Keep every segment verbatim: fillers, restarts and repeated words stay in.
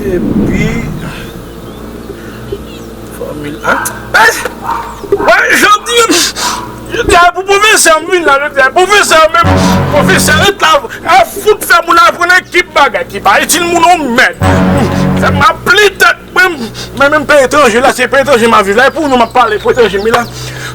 Epi fòmil a. Jodi, jodi a pou pwofesè m vin la, jodi a pwofesè menm, pwofesè ret la, a fout fè moun aprann ekip bagay ki pa itil moun yon mèd. Fè m ap pli tèt mwen, mwen menm peyi etranje la, se peyi etranje m ap viv la, e pou nou m ap pale, peyi etranje m ye la.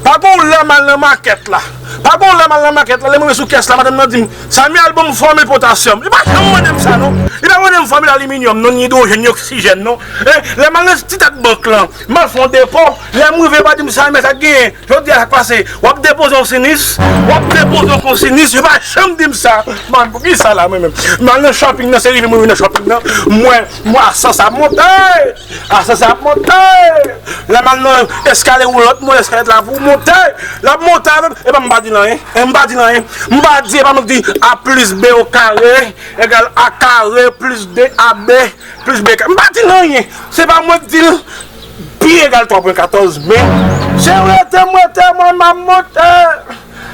Pa gon lè m al nan makèt la. Pa gon lè m al nan makèt la, lè m rive sou kès la, madanm nan di m, Samuel, ban m fòmil potasyòm. Li pa janm mande m sa non. Li pa mande m fòmil aliminyòm non, ni idwojèn, ni oksijèn non. E, lè m al nan ti tèt bank lan, m al fè yon depo, lè m rive, yo pa di m, Samuel, sa k genyen? Jodi a, sa k pase? W ap depoze yon sinis, w ap depoze yon konsinis, yo pa janm di m sa. Man, poukisa la, mwen menm? M al nan shopping nan, se rive mwen rive nan shopping nan, m wè, m wè asansè ap monte! Asansè ap monte! Lè m al nan eskalye woulòt, mwen eskalye la pou monte! L ap monte avè m, epa m pa di l anyen, e m pa di l anyen. M pa di, epa m di A plis B o kare egal A kare plis de A B plis B kare. M pa di l anyen. Se pa mwen k di l pi egal twa pwen katòz, men se rete m rete mwen m ap monte.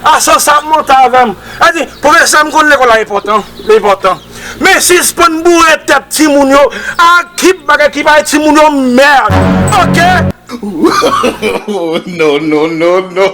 Asansè ap monte avè m. Sa di, pwofesè, m konn lekòl la enpòtan, li enpòtan. Men sispann boure tèt timoun yo ak ki bagay ki bay timoun yo mèd. Oke? No, no, no, no.